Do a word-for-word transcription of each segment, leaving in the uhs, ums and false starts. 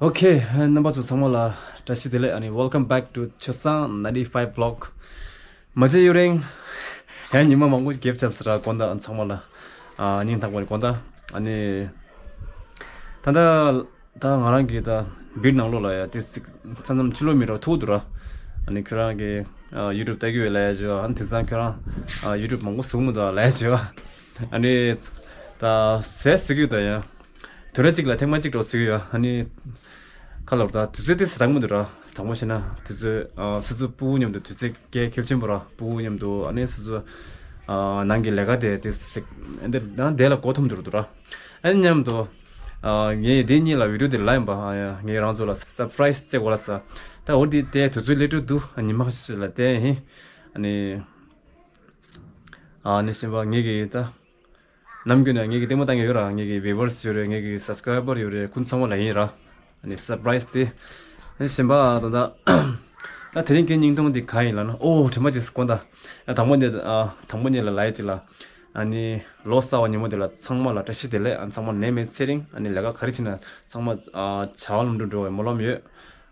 ཨོ་ཁེ། རྣམ་པ་ཚོ་ཚང་མ་ལ་བཀྲ་ཤིས་བདེ་ལེགས། ཨ་ནི་welcome back to ཆོས་བཟང་ninety-five vlog། མ་བརྗེད་ཡུན་རིང་། ཡང་ཉི་མ་མང་པོ་gap བྱས་ཟེར་ར། དགོངས་དག་ཚང་མ་ལ་ཨ་སྙིང་ཐག་པ་ནས་དགོངས་དག་ཨ་ནི་ད་ལྟ་ད་ང་རང་གི་ད་བིར་ནང་ལོགས་ལ་ཡ་ཏི་སི་ཙམ་ཙམ་ཕྱི་ལོགས་མི་འགྲོ་ཐུག་འདུག་ར། ཨ་ནི་ཁྱོད་རང་གི་ཨ་YouTube ལྟ་གི་ཡོད་ལབ་ཡ་བྱོས། ཨ་ནི་དེང་སང་ཁྱོད་རང་ཨ་YouTube མང་པོ་བཟོ་གི་མི་འདུག་ལབ་ཡ་བྱོས། ཨ་ནི་ད་ཟས་ཟེར་གི་ཡོད་ད་ཡ། དུས་ར་གཅིག་ལ་ཐེངས་མ་གཅིག་འགྲོ་ཟེར་གི་ཡོད། ཨ་ནི་ཁ་ལོར་ད་དུས་ཚོད་དེ་རག་མི་འདུག་ར། དྲང་པོ་བཤད་ན་དུས་ཚོད་ཨ་སོ་སོ་སྤུ་གུ་མཉམ་དུ་དུས་ཚོད་སྐྱེལ་གལ་ཆེན་པོ་ར། སྤུ་གུ་མཉམ་དུ་ཨ་ནི་སོ་སོ་ཨ་ནང་གི་ལས་ཀ་དེ་དེ་སིག་འདི་ན་དེ་ལ་གོ་ཐུབ་འདུག་ར། ཨ་ནི་མཉམ་དུ་ཨ་ངས་དེ་གཉིས་ལ་བི་ཌིའོ་དེ་ལ་ཡིན་པ། ཨ་ཡ་ངས་རང་ཚོ་ལ་སར་པ་རའི་ཛི་བཙལ་དགོས་ལ་ས། ད་འོ་དེ་དེ་དུས་ཚོད་སླེབས་འགྲོ་འདུག་ཉི་མ་ཁ་ཤས་ལ་དེ་ཡིན། ཨ་ནི་ཨ་ནི་སེམས་པ་ངས་གི་ད། ནམ་རྒྱུན་ནས་ངེད་ཀྱི་ལྟད་མོ་ལྟ་མཁན་ཡོད་ར། ངེད་ཀྱི་viewers ཡོད་རེད། ངེད་ཀྱི་subscriber ཡོད་རེད། ཁོང་ཚང་མ་ལ་ཡིན་ར། ཨ་ནི་སར་པ་རའི་ཛི་དེ། ཨ་ནི་གཞན་པ་ད་ལྟ་ད་དེ་རིང་གི་བརྙན་ཐུང་འདི་ག་ཡིན་ལབ་ན། ཨོ་དྲན་པ་ཅིག་དགོངས་དག་ཨ་དང་པོ་ནས་ཨ་དང་པོ་ནས་ལ་ལབ་ཡ་ཅིག་ལ། ཨ་ནི་ལོ་གསར་བ་ཉིན་མོ་འདི་ལ་ཚང་མ་ལ་བཀྲ་ཤིས་བདེ་ལེགས། ཨ་ཚང་མ་ནད་མེད་ཚེ་རིང་། ཨ་ནི་ལས་ཀ་ག་རེ་བྱེད་ན་ཚང་མ་ཨ་བྱ་བ་ལམ་འགྲོ་འགྲོ་བའི་སྨོན་ལམ་ཡོད།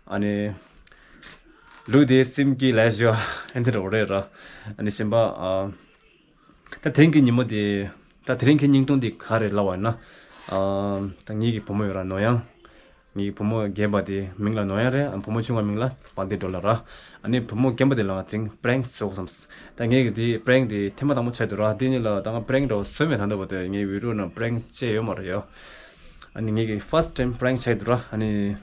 ཨ་ནི་ལུས་བདེ་སེམས་སྐྱིད་ལབ་ཡ་ཅིག་ཡོད། ཨ་འདི་འདྲ་བོ་རེད་ར། ཨ་ནི་གཞན་པ་ཨ། ད་དེ་རིང་གི་ཉིན་མོ་དེ། ད་དེ་རིང་གི་བརྙན་ཐུང་འདི་ག་རེ་ལབ་པ་ཡིན་ན། ཨ་ད་ངེད་ཀྱི་བུ་མོ་ཡོད་ར་ནོར་གཡང་། ངེད་ཀྱི་བུ་མོ་རྒན་པ་དེ་མིང་ལ་ནོར་གཡང་རེད། ཨ་བུ་མོ་ཆུང་བ་མིང་ལ་དཔལ་ལྡན་སྒྲོལ་ལགས་ར། ཨ་ནི་བུ་མོ་རྒན་པ་དེ་ལ་ང་དེ་རིང་པ་རེང་བཟོ་དགོས་བསམས། ད་ངེད་ཀྱི་དེ་པ་རེང་དེ་ཐེངས་མ་དང་པོ་ཆགས་འདུག་ར། དེ་གཉིས་ལ་ད་ང་པ་རེང་འདྲ་བོ་བཟོས་མེད། ད་ལྟ་བར་དུ་ངའི་བི་ཌིའོ་ནང་པ་རེང་བྱས་ཡོད་མ་རེད་ཡ། ཨ་ནི་ངེད་ཀྱི་first time པ་རེང་ཆགས་འདུག་ར། ཨ་ནི།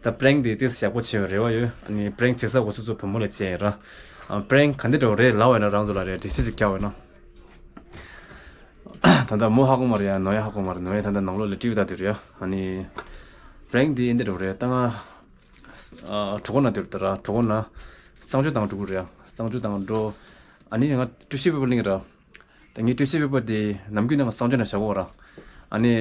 ད་པ་རེང་དེ་ཏོག་ཙམ་ཡག་པོ་བྱེད་པའི་རེ་བ་ཡོད། ཨ་ནི་པ་རེང་བྱེད་ས་གོ་སོ་སོ་བུ་མོ་ལ་བྱས་ཡིན་ར། ཨ་པ་རེང་ག་འདྲ་འདྲ་བོ་རེད་ལབ་པ་ཡིན་ན། རང་ཚོ་ལ་རེ་འདྲི་སེ་ཅིག་རྒྱག་པ་ཡིན་ན། ད་ལྟ་མོ་ཧ་གོ་མ་རེད་ཡ། ནོར་གཡང་ཧ་གོ་མ་རེད། ནོར་གཡང་ད་ལྟ་ནང་ལོགས་ལ་ཊི་ཝི་ལྟ་དུས་རེད་ཡ། ཨ་ནི་པ་རེང་དེ་འདི་འདྲ་བོ་རེད། ད་ང་ཨ་གྲོད་ཁོག་ན་དུས་ད་ར། གྲོད་ཁོག་ན་གསང་སྤྱོད་དང་འགྲོ་གི་རེད་ཡ། གསང་སྤྱོད་དང་འགྲོ། ཨ་ནི་ང་ཊི་ཤུ་པེ་པར་ལེན་གི་ར། ད་ངས་ཊི་ཤུ་པེ་པར་དེ་ནམ་རྒྱུན་ནང་གསང་སྤྱོད་ནང་བཞག་གོ་ར། ཨ་ནི་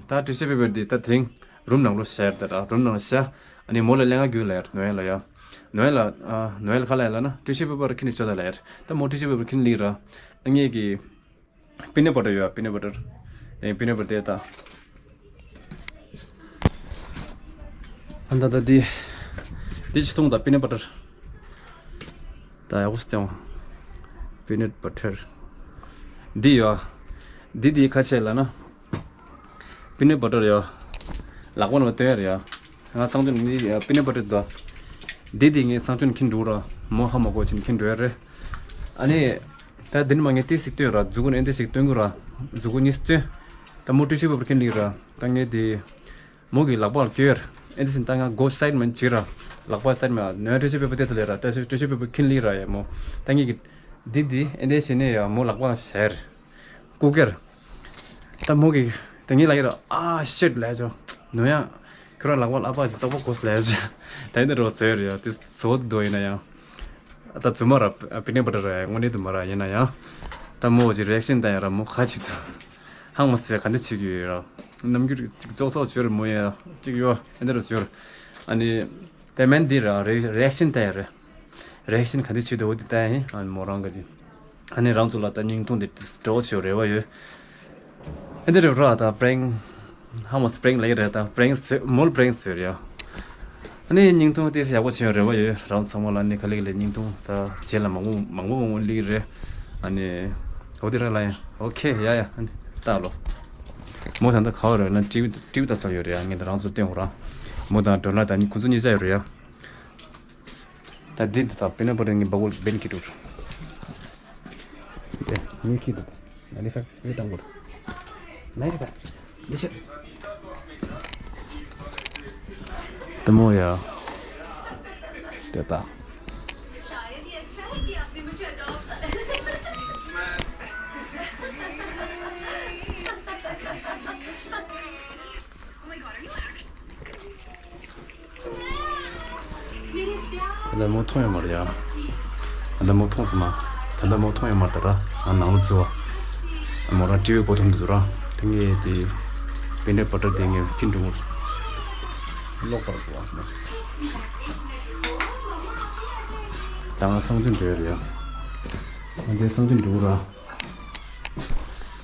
ད་ཊི་ཤུ་པེ་པར་དེ་ད་དེ་རིང་རུམ་ནང་ལོགས་བཞག་ཡ་རེད་ད་ར། རུམ་ནང་བཞག་ཨ་ནི་མོ་ལ་ལེན་ག་རྒྱུགས་ལབ་ཡ་རེད། ནོར་གཡང་ལ་ཡ། ནོར་གཡང་ལ་ཨ་ནོར་གཡང་ལ་ག་ལབ་ཡ་ལབ་ན། ཊི་ཤུ་པེ་པར་ཁྱེར་ནས་ཤོག་ད་ལབ་ཡ་རེད། ད་མོ་ཊི་ཤུ་པེ་པར་ཁྱེར་ནས་སླེབས་ར། ཨ་ངེད་ཀྱི་པི་ནཊ་བ་ཊར་ཡོད་ཨ། པི་ནཊ་བ་ཊར། དེ་པི་ནཊ་བ་ཊར་དེ་ད། ཨ་ད་ད་འདི། འདི་ཅིག་འཐུང་དང་། པི་ནཊ་བ་ཊར། ད་ཡག་པོ་ཞིག་བསྟན་འོང་། པི་ནཊ་བ་ཊར། འདི་ཡོད། འདི་འདི་ག་བྱས་ལབ་ན། པི་ནཊ་བ་ཊར་ཡོད། ལག་པ་ནང་བཏོན་ཡ་རེད་ཡ། ང་གསང་སྤྱོད་ནི་པི་ནཊ་བ་ཊར་དང་། འདི་འདི་ངས་གསང་སྤྱོད་ནི་ཁྱེར་འགྲོ་ར། མོ་ཧ་མ་གོ་ཕྱིན་ཁྱེར་འགྲོ་ཡ་རེད། ཨ་ནི། ད་འདི་ནས་མར་ངས་ཏོག་ཙམ་བཏོན་ར། མཛུབ་གུ་ཨེ་འདི་ཞིག་བཏོན་དགོས་ར། མཛུབ་གུ་གཉིས་བཏོན། ད་མོ་ཊི་ཤུ་པེ་པར་ཁྱེར་སླེབས་ར། ད་ངས་དེ། མོ་གི་ལག་པ་ལ་སྐྱོར། ཨེ་འདི་བཞིན་ད་ང་སྒོ་སའིཌ་མ་བྱེད་ར། ལག་པ་སའིཌ་མ་ནོར་ཊི་ཤུ་པེ་པར་དེ་ལྟ་ལེ་ར། ད་ཊི་ཤུ་པེ་པར་ཁྱེར་སླེབས་ར་ཡ་མོ། ད་ངས་གི་འདི་འདི་ཨེ་འདི་བྱས་ནས་ཡ་མོ་ལག་པ་ལ་བཞག་ར། སྐུ་སྒེར། ད་མོ་གི་ད་ངས་ལབ་ཡ་ར། ཨ་ཤིཊ་ལབ་ཡ་ཅོ། ནོར་གཡང་། ཁྱོད་རང་ལག་པ་ལ་ཨ་ཕ་ཅིག་བཙོག་པ་གོ་སོང་ལབ་ཡ་ཅོ། ད་ཡིན་ད་རོ་ཟེར་ཡ་དེ་བཟོ་འདོད་ཡིན་ན་ཡང་། ད་རྫུན་མ་ར། པི་ནཊ་བ་ཊར་ར། དངོས་གནས་དུ་མ་ར། ཡིན་ན་ཡང་། ད་མོ་ཅིག་རི་ཨེག་ཤན་ད་ཡ་ར། མོ་ཁ་ཅིག་ཏུ། ཧང་མ་སེ་ག་འདི་བྱེད་ཀྱི་ཡོད་ར། ནམ་རྒྱུན་ཅིག་བཙོག་བཙོག་བྱོས་ར་མོ་ཡ། ཅིག་ཡོད་ཨེ་འདི་རུ་བྱོས་ར། ཨ་ནི། དེ་མན་འདི་ར་རི་རི་ཨེག་ཤན་ད་ཡ་རེད། རི་ཨེག་ཤན་ག་འདི་བྱེད་འདུག་འོ་དེ་ལྟ་ཡིན། ཨ་ནི་མོ་རང་ག་ཅིག་ཨ་ནི་རང་ཚོ་ལ་ད་བརྙན་ཐུང་འདི་འགྲོ་བྱེད་རེ་བ་ཡོད། ཨེ་འདི་རེད་ར། ད་པ་རེང་། ཧ་མ་སི་པ་རེང་ལབ་ཀྱི་རེད། ད་པ་རེང་བཟོས། མོ་ལ་པ་རེང་བཟོས་རེད་ཡ། ཨ་ནི་བརྙན་ཐུང་ཏོག་ཙམ་ཡག་པོ་བྱེད་ཡོང་རེ་བ་ཡོད། རང་ཚང་མ་ལ་ནི་ག་ལེ་ག་ལེ་བརྙན་ཐུང་ད་རྗེས་ལ་མང་པོ་མང་པོ་མང་པོ་སླེབས་ཀྱི་རེད། ཨ་ནི། འོ་དེ་ར་ལ་ཡ། ཨོ་ཁེ། ཡ་ཡ། ཨ་ནི་ལྟ་ལོ། མོ་ད་ལྟ་ག་བ་རེད་ན། ཊི་ཝི་ཊི་ཝི་ལྟ་ས་ཡོད་རེད་ཡ། ངས་ད་རང་ཚོ་སྟོན་འོ་ར། མོ་དང་སྒྲོལ་ལགས་དང་ཁོང་ཚོ་གཉིས་ཆ་ཡོད་རེད་ཡ། ད་འདི་འདི་ད་པི་ནཊ་བ་ཊར་ངའི་སྦ་ཁུག་ལ་འབེན་ཁྱེར་འགྲོ། དེ་ངས་ཁྱེར་འདུག་ཨ་ནི་ཕ་ངས་བཏང་དགོས། ནའི་ཕ་འདི་ཤི། དེ་མོ་ཡ། དེ་ད། ད་ལྟ་མོ་མཐོང་ཡོད་མ་རེད་ཡ། ད་ལྟ་མོ་མཐོང་སོང་མ། ད་ལྟ་མོ་མཐོང་ཡོད་མ་རེད་ད་ར། ང་ནང་ལ་འཛུལ་བ། མོ་རང་ཊི་ཝི་སྒོ་ཐོམ་དུ་འདུག་ར། དེ་ངས་དེ་པི་ནཊ་བ་ཊར་དེ་ངས་ཁྱེར་འགྲོ་གི། ལོག་པར་འགྲོ་བ། ད་ང་གསང་སྤྱོད་འགྲོ་ཡ་རེད་ཡ། ང་དེ་གསང་སྤྱོད་འགྲོ་གི་ར།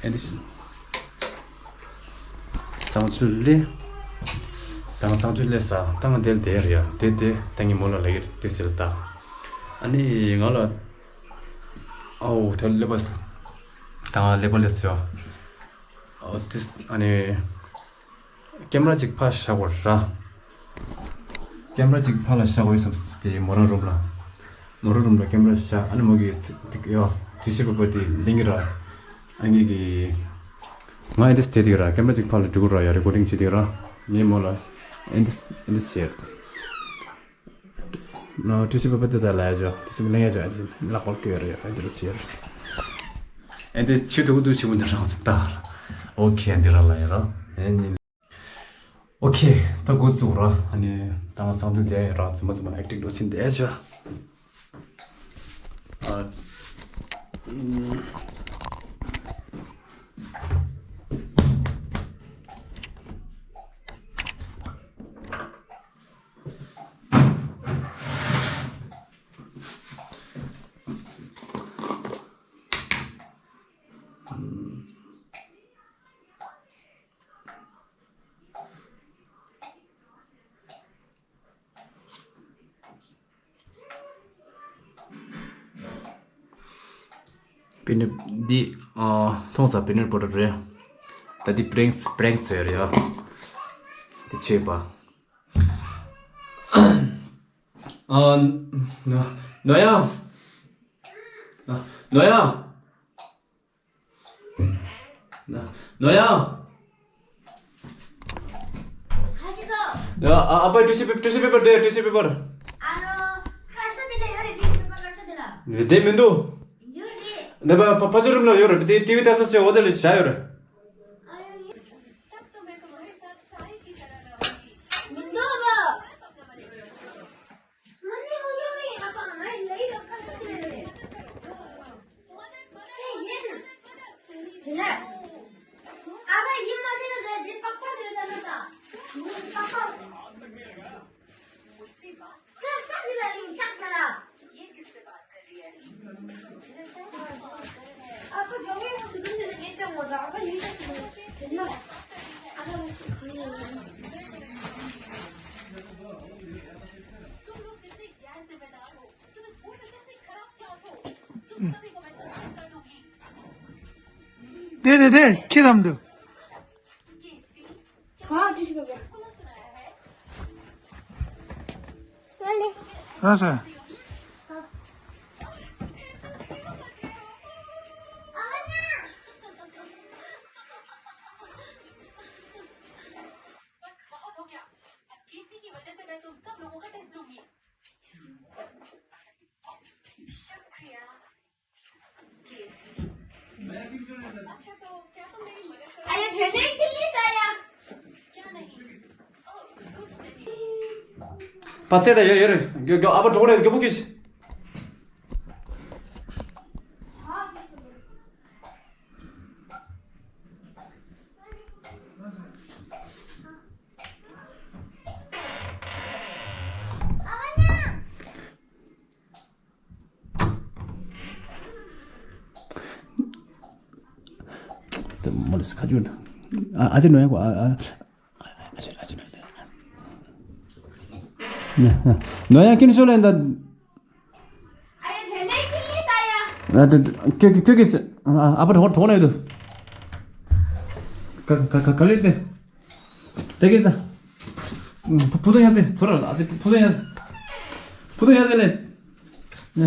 ཨེ་འདི་བཞིན། གསང་སྤྱོད་ལས། ད་ ཡང་སང་དུས་སླེབས་ས་ད་ང་དེར་བསྡད་རེད་ཡ། དེ་དེ་ད་ངའི་མོ་ལ་ལབ་ཀྱི་རེད། དེ་ཟེར་ལ་ད། ཨ་ནི་ང་ལ་ཨའོ་དེ་སླེབས་པ་ད་ང་སླེབས་པ་སླེབས་སོང་ཡ། ཨོ་དེ་ཨ་ནི་ཀེམ་ར་ཅིག་ཕར་བཞག་དགོས་ར། ཀེམ་ར་ཅིག་ཕར་ལ་བཞག་དགོས་བསམ་སྟེ་མོ་རང་རུམ་ལ། མོ་རང་རུམ་ལ་ཀེམ་ར་བཞག་ཨ་ནི་མོ་གིས་ཡ་ཊི་ཤུ་པེ་པར་དེ་ལེན་གྱི་ར། ཨ་ངེད་ཀྱི་ང་ཨེ་འདྲས་དེ་དེ་ར་ཀེམ་ར་ཅིག་ཕར་ལ་འགྲོ་གི་ར་ཡ། རེ་ཀོར་ཌིང་བྱེད་དེ་ར། ངའི་མོ་ལ་ཨེ་འདྲས་ཨེ་འདྲས་བྱེད། ཊི་ཤུ་པེ་པར་དེ་ད་ལ་ཡ་ཇོ། ཊི་ཤུ་པེ་པར་ལེན་ཡ་ཇོ། ཨེ་འདྲས་ལག་པར་བཀོད་ར་ཡ། ཨེ་འདྲས་བྱེད་ར། ཨེ་འདྲས་ཆེ་དུ་དུ་ཆེ་བུ་འདི་རང་ཚོ་ལྟ། ཨོ་ཁེ་འདི་ར་ལ་ཡ་ར། ཨེ་ནི། ཨོ་ཁེ། ད་འགོ་ཚུགས་ར། ཨ་ནི་ད་ང་སང་དུས་དེ་ར་རྫུན་མ་རྫུན་མ་ཨེག་ཊིང་འགྲོ་ཕྱིན་དེ་ཆོ། ཨ། པི་ནཊ་འདི་ཨ་མཐོང་ས། པི་ནཊ་བ་ཊར་རེད། ད་འདི་པྲེང་པྲེང་ཟེར་ཡ། འདི་བྱས་པ། ཨ་ནོ་ཡ། ནོ་ཡ། ནོ་ཡ། ཡ་ཨ་ཨ་ཕའི་ཊི་ཤུ་པེ་ཊི་ཤུ་པེ་པར་དེ། ཊི་ཤུ་པེ་པར། ཨ་རོ། ཁ་ས་དེ་ལ་ཡོད་རེད། ཊི་ཤུ་པེ་པར་ཁ་ས་དེ་ལ། དེ་མི་འདུག་ཡོད་རེད། འདི་པ་ཕ་ཕ་ཚོའི་རུམ་ལ་ཡོད་རེད། དེ་ཊི་ཝི་ལྟ་ས་ཆེ་འོ་དེ་ལ་བཞག་ཡོད་རེད། མི་འདུག་ར། དེ་དེ་དེ་ཁྱི་རམ་འདུག་གང་ཅི་ཞིག་བབས། ར་ས། ཕ་ཚད་ད་ཡོད་ཡོད་རེད། མགྱོགས་མགྱོགས་ཨ་ཕ་གྲོགས་རེད། མགྱོགས་པོ་གྱིས། ད་མོ་ལ་ཁ་ཆུ། ཨ་ཨ་ཅེ་ནོ་ཡ་གོ། ཨ་ཨ་ཨ་ཅེ་ཨ་ཅེ་ནོ་ཡ། ནོ་ཡ་ཁྱིམ་ཤོ་ལེན་ད། ཨ་ད་ཁྱོད་ཁྱོད་ཁྱོད་ཀྱིས་ཨ་ཨ་ཕ་གྲོགས་གྲོགས་ན་ཡོད་དུ། ག་ག་ག་ག་ལེར་ཏེ། དེ་གིས་ད། ཕུ་ཕུ་ཐུང་ཡང་ཟེ་ཚོར་ལ་ཨ་ཟེ་ཕུ་ཐུང་ཡང་ཟེ། ཕུ་ཐུང་ཡང་ཟེ་ལེ། ནེ།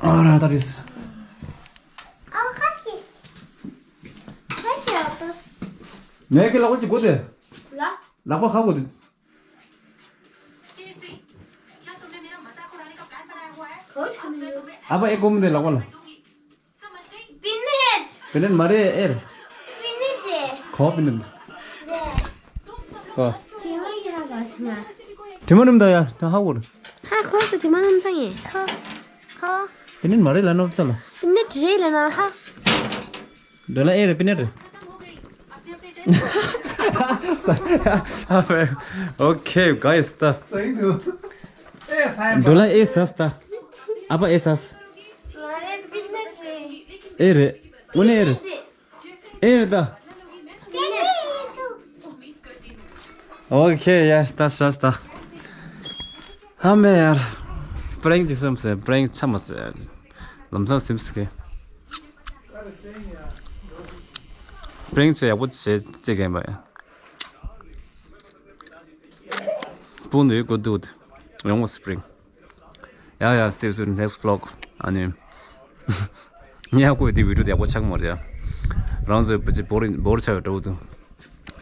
ཨ་ར་ད་རིས། ཨ་ཁ་ཅིག་ཁ་ཅིག་ཨ་ཏོ། ངས་ཀྱི་ལག་པ་ཅིག་དགོས་ཏེ། ལ། ལག་པ་ཁ་དགོས་ཏེ། ཨ་ཕ་ཨེ་གོམ་དེ་ལག་པ་ལ། པི་ནེཊ། པི་ནེཊ་མ་རེད་ཨེར། པི་ནེཊ་རེད། ཁོ་པི་ནེཊ། རེད། ཁོ། དྲི་མ་ཡ་བ་སི་མ། དྲི་མ་རུམ་ད་ཡ་ད་ཧ་གོ་རེད། ཧ་ཁོ་སུ་དྲི་མ་རུམ་ཚང་ཡིན། ཁོ། ཁོ། པི་ནེཊ་མ་རེད་ལ་ནོར་ཚ་ལ། པི་ནེཊ་རེད་ལ་ན་ཧ། འདོད་ལ་ཨེ་རེད། པི་ནེཊ་རེད། Okay, guys, ད། འདོད་ལ་ཨེ་ཟས་ད། ཨ་ཕ་ཨེ་ཟས། ཨེ་རེད། དངོས་གནས་ཨེ་རེད། ཨེ་རེད་ད། ཨོ་ཁེ་ཡ། ད་ཤ་ད། ཧ་མེ་ཡར། པྲེང་ཅི་ཕིམ་སེ་པྲེང་ཆ་མ་སེ། ལམ་སང་སིམ་སི་ཀེ། པྲེང་ཆ་ཡག་པོ་བྱེད་ཅེས་ཀེན་པ་ཡ། སྤུན་ནུས་གོ་དུད། ཡོང་བ་སི་པྲིང་། ཡ་ཡ། See you soon next vlog. ཨ་ནི། ཉལ་དགོས་དེ་བི་ཌིའོ་དེ་ཡག་པོ་ཆགས་མ་རེད་ཡ། རང་ཚོའི་བུ་ཅི་བོར་བོར་ཆགས་ཡོད་འགྲོ་འདུག་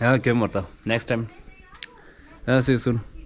ཡ་གྱོན་མ་རེད་ད། Next time. ཡ། See you soon.